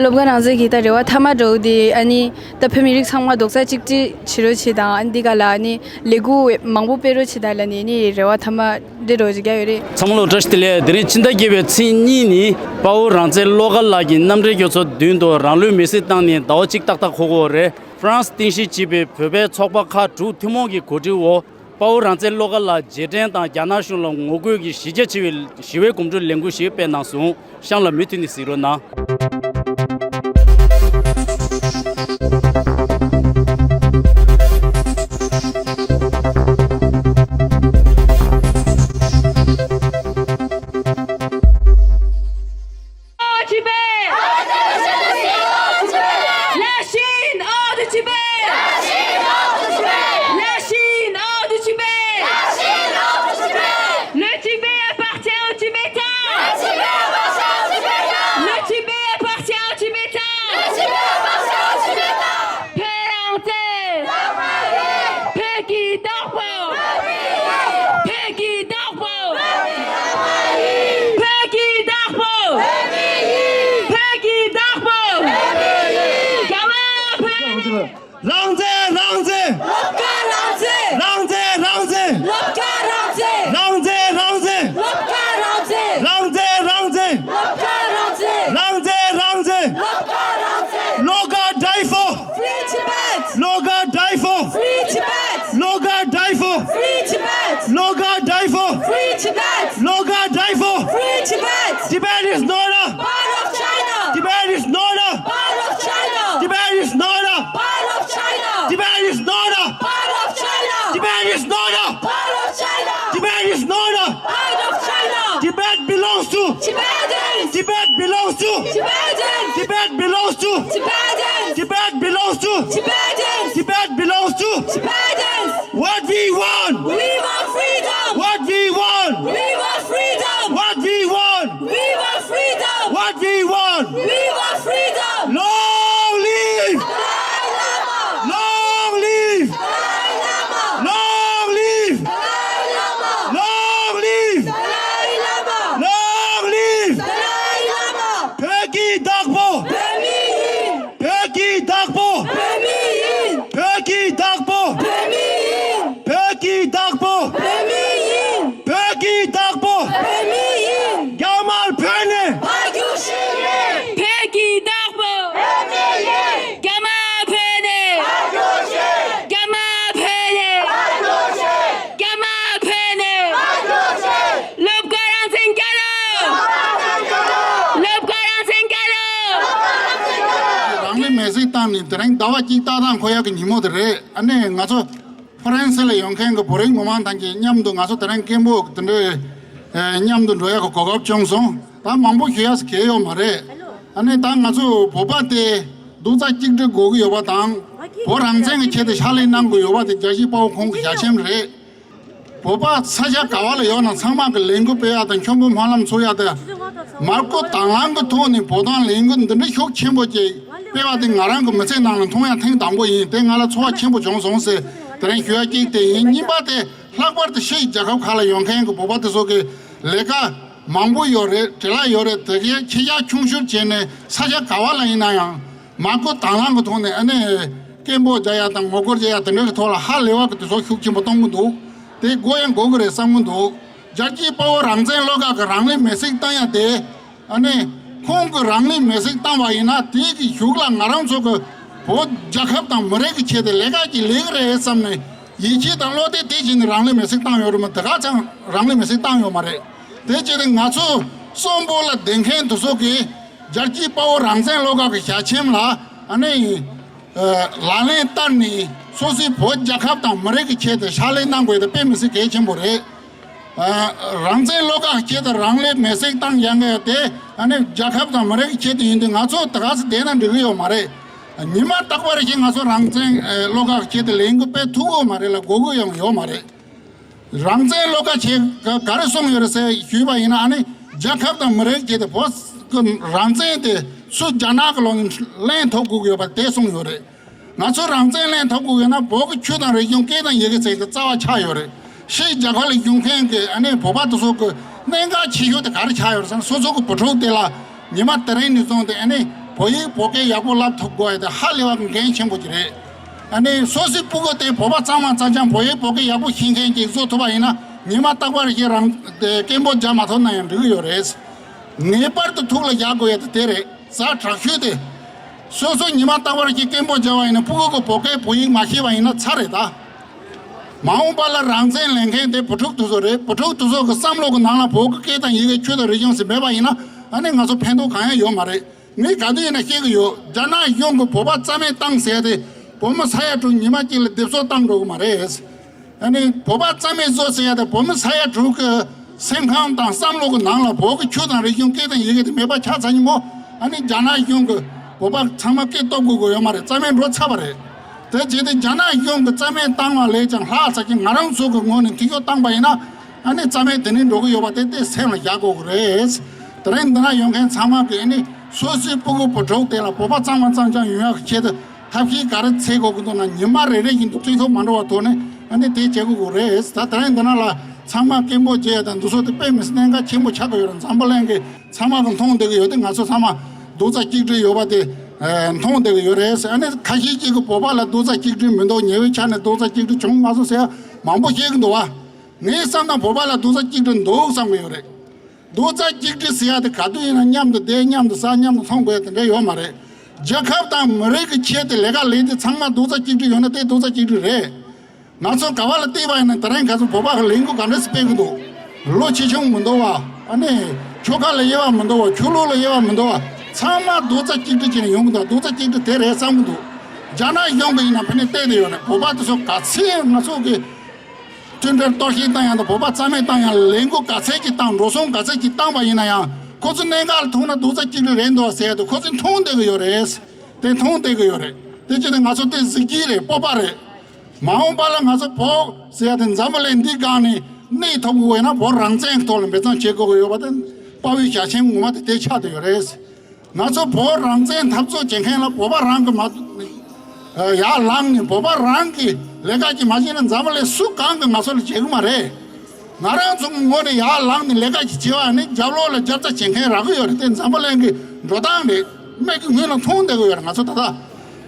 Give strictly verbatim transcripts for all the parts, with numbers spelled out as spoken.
སློབ་གར་རང་བཙན་གྱི་ད་རེ་བ་མཐའ་མ་འདྲ་བོ་དེ་ཨ་ནི་ད་བོད་མི་རིགས་ཚང་མ་རྡོག་རྩ་གཅིག་སྒྲིལ་བྱེད་རོགས་བྱེད་དང་། ཨ་ནི་འདི་ག་ལ་ཨ་ནི་ལས་འགུལ་མང་པོ་སྤེལ་རོགས་བྱེད་དང་ལབ་ནས་ཨ་ནི་རེ་བ་མཐའ་མ་འདི་འདྲ་བོ་ཅིག་རྒྱག་ཡོད་རེད། ཚང་མ་ལ་བཀྲ་ཤིས་བདེ་ལེགས། དེ་རིང་ཕྱི་ཟླ་བརྒྱད་པའི་ཚེས་གཉིས་ཉིན་དཔའ་བོ་རང་བཙན་བློ་དགའ་ལགས་ཀྱི་རྣམ་འགྲེལ་སྐྱོར་ཚོགས་མདུན་དུ་རང་ལུས་མེར་སྲེག་བཏང་ནས་ཟླ་བ་གཅིག་ཏག་ཏག་འཁོར་གྱི་ཡོད་རེད། ཧྥ་རན་སི་རྟེན་གཞི་བྱས་པའི་བོད་པའི་ཚོགས་པ་ཁག་དྲུག་ཐུན་མོང་གི་གོ་སྒྲིག་འོག་དཔའ་བོ་རང་བཙན་བློ་དགའ་ལགས་རྗེས་དྲན་དང་རྒྱ་ནག་གཞུང་ལ་ངོ་རྒོལ་གྱི་གཞི་རྒྱ་ཆེ་བའི་ཞི་བའི་གོམ་བགྲོད་ལས་འགུལ་ཞིག་སྤེལ་གནང་སོང་། གཤམ་ལ་མུ་མཐུད་ནས་གཟིགས་རོགས་གནང་། Au Tibet ! La Chine hors du Tibet ! La Chine hors du Tibet ! Le Tibet appartient aux Tibétains ! Le Tibet appartient aux Tibétains ! Père Hanté ! Peggy Darpo ! Peggy Darpo ! Peggy Darpo ! Peggy Darpo ! Gamin Peggy ! རང་བཙན། རང་བཙན། སློབ་དགའ་རང་བཙན། རང་བཙན། རང་བཙན། སློབ་དགའ་རང་བཙན། རང་བཙན། རང་བཙན། སློབ་དགའ་རང་བཙན། རང་བཙན། རང་བཙན། སློབ་དགའ་རང་བཙན། རང་བཙན། རང་བཙན། སློབ་དགའ་རང་བཙན། བློ་དགའ die for! Free Tibet! བློ་དགའ die for! Free Tibet! བློ་དགའ die for! Free Tibet! བློ་དགའ die for! Free Tibet! བློ་དགའ die for! Free Tibet! Tibet is not a Part of China! Tibet is not a Part of China! Tibet is not a Part of China! Tibet is not a Part of China! Tibet is not a Part of China! Tibet is not a Part of China! Tibet belongs to Tibetans! Tibet belongs to Tibetans! Tibet belongs to Tibetans! Tibet belongs to Tibetans! Tibet belongs to Tibetans! What we want! We want freedom! What we want! We want freedom! What we want! We want freedom! What we want! We want freedom! Long live! Dalai Lama! Long live! Dalai Lama! Long live! Dalai Lama! Long live! Dalai Lama! Long live! Dalai Lama! བོད་ཀྱི་བདག་པོ། བོད་མི་ཡིན། བོད་ཀྱི་བདག་པོ། བོད་མི་ཡིན། བོད་ཀྱི་བདག་པོ། བོད་མི་ཡིན། བོད་ཀྱི་བདག་པོ། བོད་མི་ཡིན། བོད་ཀྱི་བདག་པོ། བོད་མི་ཡིན། རྒྱ་དམར་བོད་ནས། ཕར་རྒྱུགས་ཤིག་ཡིན། བོད་ཀྱི་བདག་པོ། བོད་མི་ཡིན། རྒྱ་དམར་བོད་ནས། ཕར་རྒྱུགས་ཤིག་རྒྱ་དམར་བོད་ནས། ཕར་རྒྱུགས་ཤིག་རྒྱ་དམར་བོད་ནས། ཕར་རྒྱུགས་ཤིག་སློབ་དགའ་རང་བཙན་རྒྱལ་ལོ། སློབ་དགའ་རང་བཙན་རྒྱལ་ལོ། རང་ལུས་མེར་སྲེག་བཏང་ནས་དེ་རིང་ཟླ་བ་གཅིག་ཏག་ཏག་འཁོར་ཡག་གི་ཉིན་མོ་དེ་རེད། ཨ་ནི་ང་ཚོ་ཧྥ་རན་སི་ལ་ཡོང་མཁན་གྱི་བོད་རིགས་མི་མང་ཐམས་ཅད་མཉམ་དུ་ང་ཚོ་དེ་རིང་སྐད་འབོད་དེ་འདྲའི་མཉམ་དུ་འགྲོ་ཡག་གི་གོ་སྐབས་བྱུང་སོང་། ད་མང་པོ་ཞུ་ཡག་གལ་ཡོད་མ་རེད། ཨ་ནི་ད་ང་ཚོ་བོད་པ་དེ་རྡོག་རྩ་གཅིག་སྒྲིལ་དགོས་ཀྱི་ཡོད་པ་དང་། བོད་རང་བཙན་གྱི་ཆེད་དུ་ཕྱག་ལས་གནང་དགོས་ཡོད་པ་དེ་རྒྱལ་གཅེས་དཔའ་བོ་ཁོང་གི་ཞལ་ཆེམས་རེད། བོད་པ་ས་ཆ་ག་བ་ལ་ཡོད་ན་ཚང་མ་གི་ལས་འགུལ་སྤེལ་ཡག་དང་། མཆོད་འབུལ་སྨོན་ལམ་འཚོགས་ཡག་དང་། མར་ཁུ་དྭངས་བླངས་ཀྱི་ཐོག་ནས་བོད་དོན་ལས་འགུལ་འདི་འདྲ་ཤུགས་ཆེན་པོ་ཅིག་སྤེལ་བ་དེ་ང་རང་གི་མི་ཚེ་ནང་ལ་མཐོང་ཡག་ཐེངས་དང་པོ་ཡིན། དེ་ང་ལ་ཚོར་བ་ཆེན་པོ་བྱུང་སོང་ཟེར་དེ་རིང་ཞུ་ཡག་གཅིག་དེ་ཡིན། གཉིས་པ་དེ་ལྷག་པར་དུ་ཕྱིའི་རྒྱལ་ཁབ་ཁག་ལ་ཡོད་མཁན་གྱི་བོད་པ་དེ་ཚོ་གི་ལས་ཀ་མང་པོ་ཡོད་རེད། བྲེལ་བ་ཡོད་རེད། དེ་གའི་ཁྱེད་ཅག་ཆུང་ཤོས་བྱས་ནས་ས་ཆ་ག་བ་ལ་ཡིན་ན་ཡང་མར་ཁུ་དྭངས་བླངས་ཀྱི་ཐོག་ནས་ཨ་ནི་སྐད་འབོད་རྒྱག་ཡག་དང་ངོ་རྒོལ་རྒྱག་ཡག་དེ་འདྲ་གི་ཐོག་ལ་ཧ་ལས་པ་གི་དུས་ཚོད་ཤུགས་ཆེན་པོ་གཏོང་གི་འདུག་དེ་དགོས་ཡང་དགོས་ཀྱི་རེད་བསམ་གྱི་འདུག་རྒྱལ་གཅེས་དཔའ་བོ་རང་བཙན་བློ་དགའ་གི་རང་ལུས་མེར་སྲེག་བཏང་ཡག་དེ། ཨ་ནི་ཁོང་གི་རང་ལུས་མེར་སྲེག་བཏང་བ་ཡིན་ན་དེ་གི་གཞུག་ལ་ང་རང་ཚོ་གི་བོད་རྒྱལ་ཁབ་དང་མི་རིགས་ཀྱི་ཆེད་དུ་ལས་ཀ་ཅིག་ལས་ཀྱི་རེད་བསམ་ནས་ཡིད་ཆེས་དང་བློ་གཏད་དེ་བྱས་ནས་རང་ལུས་མེར་སྲེག་བཏང་ཡོད་རེད་མ། དེ་ག་ཚང་རང་ལུས་མེར་སྲེག་བཏང་ཡོད་མ་རེད། དེ་བྱས་ཏེ་ང་ཚོ་གསོན་པོ་ལ་བསྡད་མཁན་དེ་ཚོ་གིས་རྒྱལ་གཅེས་དཔའ་བོ་རང་བཙན་བློ་དགའ་གི་ཞལ་ཆེམས་ལ་ཨ་ནི་ལག་ལེན་བསྟར་ནས་སོ་སོའི་བོད་རྒྱལ་ཁབ་དང་མི་རིགས་ཀྱི་ཆེད་དུ་ཕྱག་ལས་གནང་དགོས་དེ་དཔེ་མི་སྲིད་གལ་ཆེན་པོ་རེད། ཨ། རང་བཙན་བློ་དགའ་ཆེད་དུ་རང་ལུས་མེར་སྲེག་བཏང་ཡག་གི་དེ་ཨ་ནི་རྒྱལ་ཁབ་དང་མི་རིགས་ཆེད་དུ་ཡིན་དུས་ང་ཚོ་དེ་ག་སེ་བསྡད་ན་འགྲིག་གི་ཡོད་མ་རེད། ཉི་མ་རྟག་པར་ཞིག་ང་ཚོ་རང་བཙན་བློ་དགའ་ཆེད་དུ་ལས་འགུལ་སྤེལ་ཐུབ་ཀྱི་ཡོད་མ་རེད་ལ་དགོས་ཀྱི་ཡང་ཡོད་མ་རེད། རང་བཙན་བློ་དགའ་ཆེད་ག་ག་རེ་གསུངས་ཡོད་རེད་ཟེར་ཞུས་པ་ཡིན་ན་ཨ་ནི་རྒྱལ་ཁབ་དང་མི་རིགས་ཆེད་དུ་བོད་ཀྱི་རང་བཙན་དེ་སུ་རྒྱ་ནག་གི་ལོག་ནས་ལེན་ཐུབ་དགོས་ཀྱི་ཡོད་པ་དེ་གསུངས་ཡོད་རེད། ང་ཚོ་རང་བཙན་ལེན་ཐུབ་དགོས་ཡོད་ན་བོད་ཀྱི་ཆོས་དང་རིག་གཞུང་སྐད་དང་ཡི་གེ་ཚིག་དེ་རྩ་བ་ཆགས་ཡོད་རེད། ཕྱིའི་རྒྱལ་ཁབ་ལ་བཞུགས་མཁན་གྱི་ཨ་ནི་བོད་པ་དེ་ཚོ་གི་གནད་འགག་ཆེ་ཤོས་དེ་ག་རེ་ཆགས་ཡོད་རེད་ཟེར་ན་སོ་སོ་གི་བུ་ཕྲུག་དེ་ལ་ཉི་མ་དེ་རིང་ནས་བཟུང་སྟེ་ཨ་ནི་ བོད་ཡིག་བོད་སྐད་ཡག་པོ་བསླབ་ཐུབ་དགོས་ཡ་དེ་ཧ་ལས་པ་གི་འགན་ཆེན་པོ་ཅིག་རེད། ཨ་ནི་སོ་སོའི་སྤུ་གུ་དེ་བོད་པ་གཙང་མ་གཙང་རྐྱང་བོད་ཡིག་བོད་སྐད་ཡག་པོ་ཤེས་མཁན་ཅིག་བཟོ་ཐུབ་པ་ཡིན་ན་ཉི་མ་རྟག་པར་ཞིག་རང་དེ་སྐད་འབོད་རྒྱག་མ་ཐུབ་ན་ཡང་འགྲིག་གི་ཡོད་རེད། ངེས་པར་དུ་ཐུགས་ལ་བཞག་དགོས་ཡ་དེ་དེ་རེད། ཛ་དྲག་ཤོས་དེ། སོ་སོ་ཉི་མ་རྟག་པར་ཞིག་སྐད་འབོད་རྒྱག་པ་ཡིན་ན་སྤུ་གུ་གི་བོད་སྐད་བོད་ཡིག་མ་ཤེས་པ་ཡིན་ན་ཚར་རེད་ད། མ་འོངས་པ་ལ་རང་བཙན་ལེན་མཁན་དེ་བུ་ཕྲུག་དེ་ཚོ་རེད། བུ་ཕྲུག་དེ་ཚོ་གི་བསམ་བློ་གི་ནང་ལ་བོད་ཀྱི་སྐད་དང་ཡི་གེ་ཆོས་དང་རིག་གཞུང་ཟེར་མེད་པ་ཡིན་ན་ཨ་ནི་ང་ཚོ་ཕན་ཐོགས་གང་ཡང་ཡོད་མ་རེད། ངས་ག་དུས་ཡིན་ན་བཤད་གི་ཡོད། རྒྱ་ནག་གཞུང་གི་བོད་པ་རྩ་མེད་བཏང་ཟེར་ཡ་དེ་བོད་མི་ས་ཡ་དྲུག་ཉི་མ་གཅིག་ལ་སྡེབ་གསོག་བཏང་འགྲོ་གི་མ་རེད། ཨ་ནི་བོད་པ་རྩ་མེད་བཟོ་ཟེར་ཡ་དེ་བོད་མི་ས་ཡ་དྲུག་གི་སེམས་ཁམས་དང་བསམ་བློ་གི་ནང་ལ་བོད་ཀྱི་ཆོས་དང་རིག་གཞུང་སྐད་དང་ཡི་གེ་དེ་མེད་པ་ཆགས་ཚར་ཉིན་མོ་ཨ་ནི་རྒྱ་ནག་གཞུང་གི་བོད་པ་ཚང་མ་སྐད་སྟོབས་དགོས་དགོས་ཡོད་མ་རེད། རྩ་མེད་འགྲོ་ཚར་བ་རེད། དེ་བྱས་ཏེ་རྒྱ་ནག་གཞུང་གི་རྩ་མེད་བཏང་བ་ལས་ཀྱང་ལྷག་ཙམ་གྱི་ང་རང་ཚོ་གི་ངོས་ནས་འཐུས་ཤོར་བཏང་པ་ཡིན་ན་ཨ་ནི་རྩ་མེད་དེ་ནས་འགྲོ་གི་ཡོད་པ་དེ་དེ་སེམས་ལ་བཞག་དགོས་ཀྱི་རེད། དེ་རིང་འདི་ན་ཡོང་མཁན་ཚང་མ་གི་ཨ་ནི་སོ་སོའི་སྤུ་གུ་བུ་ཕྲུག་དེ་ལ་བོད་པ་གཙང་མ་གཙང་རྐྱང་ཡོང་ཡག་གི་ཆེད་དུ་ཐབས་ཤེས་ག་རེ་འཚོལ་དགོས་ཀྱི་འདུག་ན་ཉི་མ་རེ་རེ་བཞིན་དུ་འཐུས་ཤོར་མ་འགྲོ་བ་ཐོག་ནས་ཨ་ནི་དེ་བྱེད་དགོས་ཀྱི་རེད། ད་དེ་རིང་འདི་ན་ལ་ཚང་མ་སྐད་འབོད་བྱེད་ཡ་དང་འདི་ཚོ་དེ་དཔེ་མི་སྲིད་གནད་འགག་ཆེན་པོ་ཆགས་ཀྱི་ཡོད་རེད། འཛམ་བུ་གླིང་གི་ཚང་མ་གི་མཐོང་བསྡད་ཀྱི་ཡོད་དེ། ང་ཚོ་ཚང་མ་རྡོག་རྩ་གཅིག་སྒྲིལ་ཡོད་པ་དེ་ཨ་མཐོང་བསྡད་ཀྱི་ཡོད་རེད། ཨ་ནི་ཁ་ཤས་ཅིག་གི་བོད་པ་ལ་རྡོག་རྩ་གཅིག་སྒྲིལ་མི་འདུག་ཉེ་བའི་ཆ་ནས་རྡོག་རྩ་གཅིག་སྒྲིལ་བྱུང་མ་སོང་ཟེར་ཡ་མང་པོ་བཤད་ཀྱི་འདུག་བ། ངའི་བསམ་ན་བོད་པ་ལ་རྡོག་རྩ་གཅིག་སྒྲིལ་འདུག་བསམ་གྱི་ཡོད་རེད། རྡོག་རྩ་གཅིག་སྒྲིལ་ཟེར་ཡ་དེ་ག་དུས་ཡིན་ན་མཉམ་དུ་བསྡད་མཉམ་དུ་ཟ་མཉམ་དུ་འཐུང་དགོས་ཡ་དེ་འདྲ་ཡོད་མ་རེད། རྒྱལ་ཁབ་དང་མི་རིགས་ཀྱི་ཆེད་དུ་ལས་ཀ་ལས་དེ་ཚང་མ་རྡོག་རྩ་གཅིག་སྒྲིལ་ཡོད་ན་དེ་རྡོག་རྩ་གཅིག་སྒྲིལ་རེད། ང་ཚོ་ག་བ་ལ་བལྟས་པ་ཡིན་ན་དེ་རིང་ཁ་སང་བོད་པ་གི་ལས་འགུལ་ག་འདྲ་ཞིག་སྤེལ་གི་འདུག་ལོ་ཆེ་ཆུང་མི་འདུག་བ། ཨ་ནི་ཆོལ་ཁ་ལ་དབྱེ་བ་མི་འདུག་བ། ཆོས་ལུགས་ལ་དབྱེ་བ་མི་འདུག་བ། ཚང་མ་རྡོག་རྩ་གཅིག་སྒྲིལ་བྱས་ནས་ཡོང་གི་འདུག་རྡོག་རྩ་གཅིག་སྒྲིལ་དེ་རེད་བསམ་གི་འདུག་རྒྱ་ནག་གཞུང་གི་ཡིན་ན་ཕ་ནས་བལྟས་དེ་ཡོད་རེད། བོད་པ་དེ་ཚོ་ག་ཚད་ང་ཚོ་གི་མཐུན་སྒྲིལ་གཏོར་བཤིག་བཏང་ཡང་དང་བོད་པ་རྩ་མེད་བཏང་ཡང་ལས་འགུལ་ག་ཚད་ཅིག་བཏང་འགྲོ་སོང་ག་ཚད་ཅིག་བཏང་པ་ཡིན་ན་ཡང་ཁོ་ཚོ་གནད་འགག་ལ་ཐུག་ན་རྡོག་རྩ་གཅིག་སྒྲིལ་རེད་འདུག་ཟེར་ཡ་དེ་ཁོ་ཚོས་མཐོང་བསྡད་གི་ཡོད་རེད། དེ་མཐོང་བསྡད་གི་ཡོད་རེད། དེ་ཅི་ནས་ང་ཚོ་དེ་གཟི་བརྗིད་རེད། སྤོབས་པ་རེད། མ་འོངས་པ་ལ་ང་ཚོ་བོད་ཟེར་ཡ་དེ་འཛམ་བུ་གླིང་འདི་སྒང་ནས་གནས་ཐུབ་དགོས་ན་བོད་རང་བཙན་གྱི་ཐོག་ལ་འབད་བརྩོན་བྱེད་དགོས་ཀྱི་ཡོད་པ་དེ་དཔའ་བོའི་ཞལ་ཆེམས་ངོ་མ་དེ་དེ་ཆགས་བསྡད་ཡོད་རེད། ང་ཚོ་བོད་རང་བཙན་འཐབ་རྩོད་བྱེད་མཁན་ལ་བོད་པ་རང་གི་མ་ཡར་ལངས་ནས་བོད་པ་རང་གི་ལས་ཀ་ཅིག་མ་བྱས་ན་འཛམ་བུ་གླིང་སུ་གང་གིས་ང་ཚོ་ལ་བྱེད་གི་མ་རེད། ང་རང་ཚོ་གི་ངོས་ནས་ཡར་ལངས་ནས་ལས་ཀ་ཅིག་བྱེད་པ་ནི་རྒྱབ་ལོགས་ལ་རྒྱབ་རྩ་བྱེད་མཁན་རག་གི་ཡོད་རེད། དེ་འཛམ་བུ་གླིང་གི་འགྲོ་སྟངས་རེད། མིག་གི་སྔུན་ལ་མཐོང་བསྡད་གི་ཡོད་རེད། ང་ཚོ་ད་ལྟ་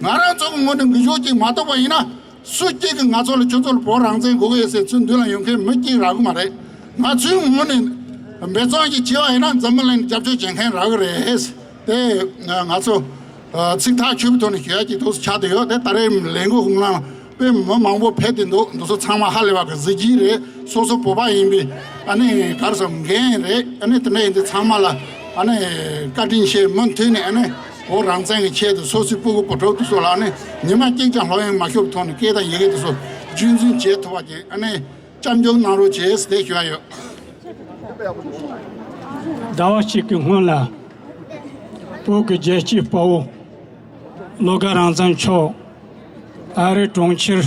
ང་རང་ཚོ་གི་ངོས་ནས་འགུལ་ཤུགས་ཅིག་མ་གཏོགས་པ་ཡིན་ན། སུ་གཅིག་གིས་ང་ཚོ་ལ་ཁྱོད་ཚོ་ལ་བོད་རང་བཙན་དགོས་ཀྱི་ཡོད་ཟེར་ཚུར་མདུན་ལ་ཡོང་མཁན་མི་གཅིག་རག་གི་མ་རེད། ང་ཚོའི་ངོས་ནས་འབད་བརྩོན་ཞིག་བྱས་པ་ཡིན་ན་འཛམ་བུ་གླིང་ནས་རྒྱབ་སྐྱོར་བྱེད་མཁན་རག་གི་རེད། དེ་ང་ཚོ་ཚིག་ཐག་ཆོད་པའི་ཐོག་ནས་ཞུ་ཡ་གཅིག་ཐུགས་སུ་ཆགས་བསྡད་ཡོད། དེ་ད་རེས་ལས་འགུལ་ཁོང་ལ་དཔེ་མི་མང་པོ་ཕེབས་བསྡད་འདུག་འདི་ཚོ་ཚང་མ་ཧ་ལས་པ་གི་གཟི་བརྗིད་རེད། སོ་སོ་བོད་པ་ཡིན་པའི་ཨ་ནི་ག་རེ་ཟེར་འགན་རེད། ཨ་ནི་དེ་འདྲ་ཡིན་དུས་ཚང་མ་ལ་ཨ་ནི་བཀའ་དྲིན་ཆེ། མུ་མཐུད་ནས་ཨ་ནི་བོད་རང་བཙན་གྱི་ཆེད་དུ་སོ་སོའི་སྤུ་གུ་བུ་ཕྲུག་དེ་ཚོ་ལ་ཨ་ནི་ཉི་མ་གཅིག་ཀྱང་ལྷོད་གཡེང་མ་ཤོར་བའི་ཐོག་ནས་སྐད་དང་ཡི་གེ་དེ་ཚོ་རྒྱུན་འཛིན་བྱེད་ཐུབ་པ་ཅིག་ཨ་ནི་སྐྱབས་འཇུག་གནང་རོགས་བྱེད་ཟེར་ཞུ་ཡ་ཡོད། ཟླ་བ་གཅིག་གི་སྔོན་ལ་བོད་ཀྱི་རྒྱལ་གཅེས་དཔའ་བོ་བློ་དགའ་རང་བཙན་མཆོག་ཨ་རིའི་གྲོང་ཁྱེར་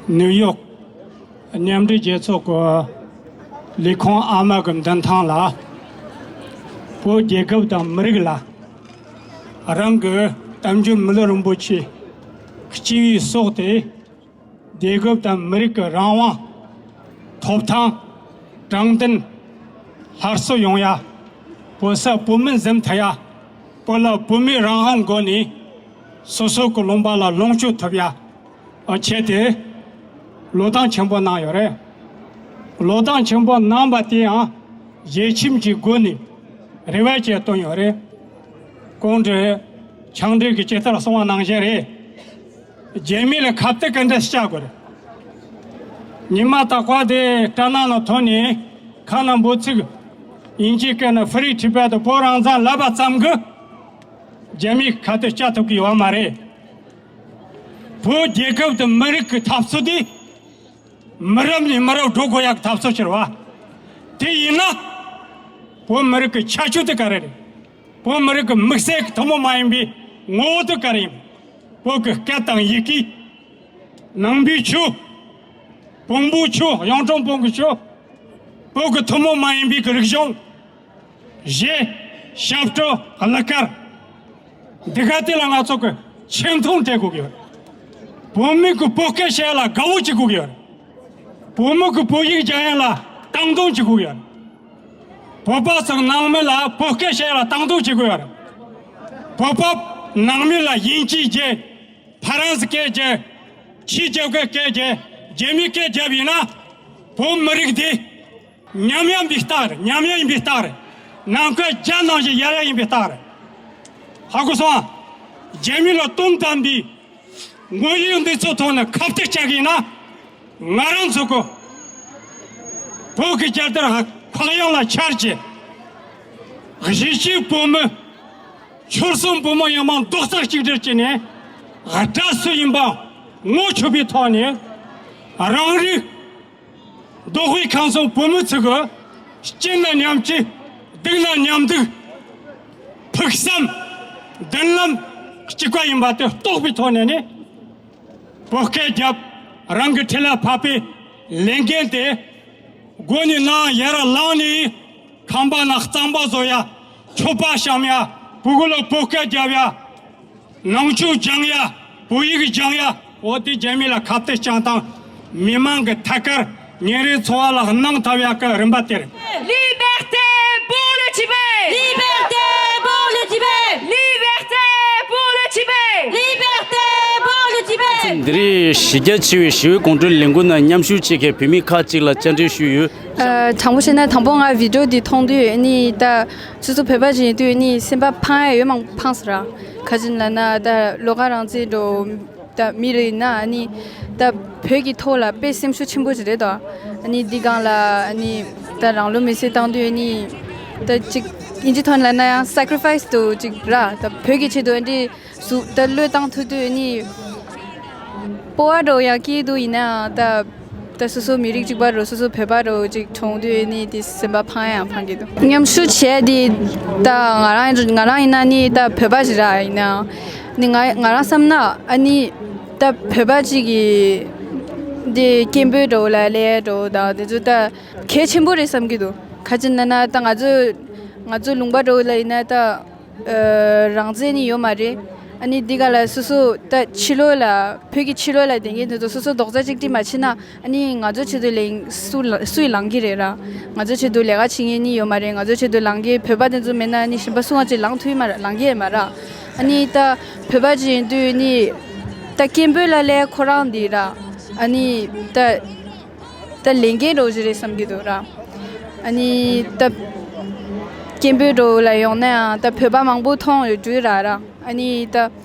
ནིའུ་ཡོག་མཉམ་འབྲེལ་རྒྱལ་ཚོགས་ཀྱི་ལས་ཁུངས་ཨ་མ་གི་མདུན་ཐང་ལ་བོད་རྒྱལ་ཁབ་དང་མི་རིགས་ལ་རང་གི་དམ་ཆོས་མི་ལུས་རིན་པོ་ཆེ་གཅིག་པུའི་སྲོག་དེ་རྒྱལ་ཁབ་དང་མི་རིགས་ཀྱི་རང་དབང་ཐོབ་ཐང་དྲང་བདེན་སླར་གསོ་ཡོང་ཡ། བོད་ས་བོད་མི་འཛིན་ཐུབ་ཡ། བོད་ལ་བོད་མིའི་རང་དབང་སྒོ་ནས་སོ་སོ་གི་ལུང་པ་ལ་ལོངས་སྤྱོད་ཐུབ་ཡ། ཨ་ཆེད་དེ་བློས་བཏང་ཆེན་པོ་གནང་ཡོད་རེད། བློས་བཏང་ཆེན་པོ་གནང་བ་དེའང་ཞལ་ཆེམས་ཀྱི་སྒོ་ནས་རེ་བ་བཅས་བཏོན་ཡོད་རེད། གོང་དུ་ཕྱག་འབྲེལ་གྱི་ཇི་ལྟར་གསུངས་པ་ནང་བཞིན་རེད། རྒྱ་མི་ལ་ཁ་གཏད་ག་འདྲ་བྱ་དགོས་རེད། ཉི་མ་རྟག་པར་དེ་སྐྲ་ནག་ལ་ཐོན་ནས་ཁ་ནང་འབོད་ཚིག་དབྱིན་ཇིའི་སྐད་ནས་Free Tibet བོད་རང་བཙན་ལབ་པ་ཙམ་གྱིས་རྒྱ་མིའི་ཁ་གཏད་བཅག་ཐུབ་ཀྱི་ཡོད་མ་རེད། བོད་རྒྱལ་ཁབ་དང་མི་རིགས་ཀྱི་འཐབ་རྩོད་དེ་མི་རབས་ནས་མི་རབས་འགྲོ་དགོས་ཡག་གི་འཐབ་རྩོད་ཕྱིར་བ། དེ་ཡིན་ན་བོད་མི་རིགས་ཀྱི་ཁྱད་ཆོས་དེ་ག་རེ་རེད། བོད་མི་རིགས་ཀྱི་དམིགས་བསལ་གྱི་ཐུན་མོང་མ་ཡིན་པའི་ངོ་བོ་དེ་ག་རེ་ཡིན། བོད་ཀྱི་སྐད་དང་ཡི་གེ། ནང་པའི་ཆོས། བོན་པོའི་ཆོས། གཡུང་དྲུང་བོན་གྱི་ཆོས། བོད་ཀྱི་ཐུན་མོང་མ་ཡིན་པའི་གི་རིག་གཞུང་། གཞས། ཞབས་བྲོ། གླུ་གར། འདི་ག་དེ་ལ་ང་ཚོ་གི་ཆེ་མཐོང་སྤྲད་དགོས་ཀྱི་ཡོད། བོད་མི་གི་བོད་སྐད་བཤད་ལ་དགའ་བོ་བྱེད་དགོས་ཀྱི་ཡོད། བོད་མི་གི་བོད་ཡིག་སྦྱང་ཡ་ལ་སྟངས་དང་བྱེད་དགོས་ཀྱི་ཡོད། བོད་པ་ཚོ་ནང་མི་ལ་བོད་སྐད་བཤད་ལ་སྟངས་དང་བྱེད་དགོས་ཡོད། གོ་བབ་ནང་མི་ལ་དབྱིན་ཇི་བརྗེ། ཧྥ་རན་སི་སྐད་བརྗེ། ཕྱི་རྒྱལ་ཁབ་སྐད་བརྗེ། རྒྱ་མི་སྐད་བརྗེ་བ་ཡིན་ན། བོད་མི་རིགས་འདི་ཉམས་ཡ་ཡིན་པའི་རྟགས་རེད། ཉམས་ཡ་ཡིན་པའི་རྟགས་རེད། ནམ་མཁའི་འཇའ་ནང་བཞིན་ཡལ་ཡ་ཡིན་པའི་རྟགས་རེད། ཧ་གོ་སོང་ཨ། རྒྱ་མི་ལ་དོན་དམ་པའི་དངོས་ཡོད་གནས་ཚུལ་ཐོག་ནས་ཁ་གཏད་བཅག་གི་ཡིན་ན། ང་རང་ཚོ་གི་བོད་ཀྱི་རྒྱལ་དར་འཕགས་ཡུལ་ལ་འཕྱར་བྱས། གཞིས་བྱེས་བོད་མི་ཆོལ་གསུམ་བོད་མི་ཡོངས་མ་རྡོག་རྩ་གཅིག་སྒྲིལ་བྱས་ནས། དགྲ་སུ་ཡིན་པ་ངོ་ཆོད་པའི་ཐོག་ནས། རང་རིགས་མདོ་དབུས་ཁམས་གསུམ་བོད་མི་ཚོ་གི་སྐྱིད་ན་མཉམ་སྐྱིད། སྡུག་ན་མཉམ་སྡུག་ཕུགས་བསམ་མདུན་ལམ་གཅིག་པ་ཡིན་པ་དེ་རྟོགས་པའི་ཐོག་ནས་ནི། བོད་སྐད་རྒྱབ། རང་གི་འཁྲིས་ལ་ཕབ་པའི་ལས་འགན་དེ་དགོས་ནི་ནང་ཡར་ལངས་ནས། ཁང་པ་ནང་གཙང་པ་བཟོ་ཡ། མཆོད་པ་བཤམས་ཡ། བུ་གུ་ལ་བོད་སྐད་རྒྱབ་ཡ། ནང་ཆོས་སྦྱང་ཡ། བོད་ཡིག་སྦྱང་ཡ། འོ་དེ་རྒྱ་མི་ལ་ཁ་གཏད་བཅག་སྟངས། མི་མང་གི་ཐད་ཀར་ཉིན་རེའི་འཚོ་བ་ལ་སྣང་ཐུབ་ཡག་གི་རིམ་པ་དེ་རེད། Liberté pour le Tibet! Liberté pour le Tibet! Liberté pour le Tibet! Liberté pour le Tibet! འདི་རིང་གཞི་རྒྱ་ཆེ་བའི་ཞི་བའི་གོམ་བགྲོད་ལས་འགུལ་ནང་མཉམ་ཞུགས་བྱེད་མཁན་བོད་མི་ཁག་ཅིག་ལ་བཅར་འདྲི་ཞུས་ཡོད། ཨ། དྲང་པོ་བཤད་ན་དང་པོ་ང་བི་ཌིའོ་འདི་མཐོང་དུས་ནི་ད་སོ་སོ་བོད་པ་ཅིག་ཡིན་དུས་ནི་སེམས་པ་ཕངས་ཡ་ཡོད་མང་པོ་ཕངས་སོང་ར། ག་ཅི་ལབ་ན་ད་བློ་དགའ་རང་བཙན་འགྲོ། ད་མི་རེ་ཡིན་ན་ཨ་ནི་ད་བོད་ཀྱི་ཐོག་ལ་དཔེ་སེམས་ཤུགས་ཆེན་པོ་ཞིག་རེད་དོ། ཨ་ནི་འདི་སྒང་ལ་ཨ་ནི་ད་རང་ལུས་མེར་སྲེག་བཏང་དུས་ཨ་ནི་ད་ཅིག་དབྱིན་ཇི་ཐོག་ནས་ལབ་ན་ཡང་sacrifice་དུ་ཅིག་ར། ད་བོད་ཀྱི་ཆེད་དུ་ཨ་འདྲི་ཟུག་ད་བློས་བཏང་ཐུབ་དུས་ཨ་ནི་སྤོབས་པ་འདྲ་ཡང་སྐྱེས་འདུག་ཡིན་ནའང་ད་ད་སོ་སོ་མི་རིགས་གཅིག་པ་རུ་སོ་སོ་བོད་པ་རུ་ཅིག་མཐོང་དུས་ཨ་ནི་དེ་སེམས་པ་ཕངས་ཡང་ཕངས་ཀྱི་འདུག་མཉམ་ཞུགས་བྱས་དེ་ད་ང་རང་ང་རང་ཡིན་ན་ནི་ད་བོད་པ་ཞིག་ར་ཡིན་ནའང་། ནི་ང་ང་རང་བསམ་ན་ཨ་ནི་ད་བོད་པ་གཅིག་གིས་འདི་སྐད་འབོད་འདྲ་བོ་ལ་སླེབས་འདྲ་བོ་དང་དེ་ཚོ་ད་གལ་ཆེན་པོ་རེད་བསམ་གྱི་འདུག་ག་ཅི་ན་ན་ད་ང་ཚོ་ང་ཚོ་ལུང་པ་འདྲ་བོ་ལ་ཡིན་ན་ད་ཨ་རང་བཙན་ནི་ཡོད་མ་རེད། ཨ་ནི་འདི་ག་ལ་སོ་སོ་ད་ཕྱི་ལོགས་ལ་བོད་ཀྱི་ཕྱི་ལོགས་ལ་བསྡད་མཁན་དེ་ཚོ་སོ་སོ་རྡོག་རྩ་གཅིག་སྒྲིལ་མ་བྱས་ན། ཨ་ནི་ང་ཚོ་ཆེད་དུ་ལས་སུ་ལ་སུས་ལངས་ཀྱི་རེད་ར། ང་ཚོ་ཆེད་དུ་ལས་ཀ་བྱེད་མཁན་ནི་ཡོད་མ་རེད། ང་ཚོ་ཆེད་དུ་ལངས་མཁན་བོད་པ་དེ་ཚོ་མེད་ན་ནི་གཞན་པ་སུ་ང་ཚོས་ལངས་ཐུབ་ཡོད་མ་རེད། ལངས་ཀྱི་ཡོད་མ་ར། ཨ་ནི་ད་བོད་པ་ཅིག་ཡིན་དུས་ནི་ད་སྐད་འབོད་ལ་སླེབས་ཁོ་རང་འདི་ར། ཨ་ནི་ད་ད་ལས་འགན་འདྲ་བོ་ཞིག་རེད་བསམ་གྱི་འདུག་ར། ཨ་ནི་ད་སྐད་འབོད་འདྲ་བོ་ལ་ཡོང་ན་ཡང་ད་བོད་པ་མང་པོ་མཐོང་ཡོད་འགྲོ་ར་ར། ཨ་ནི་ད་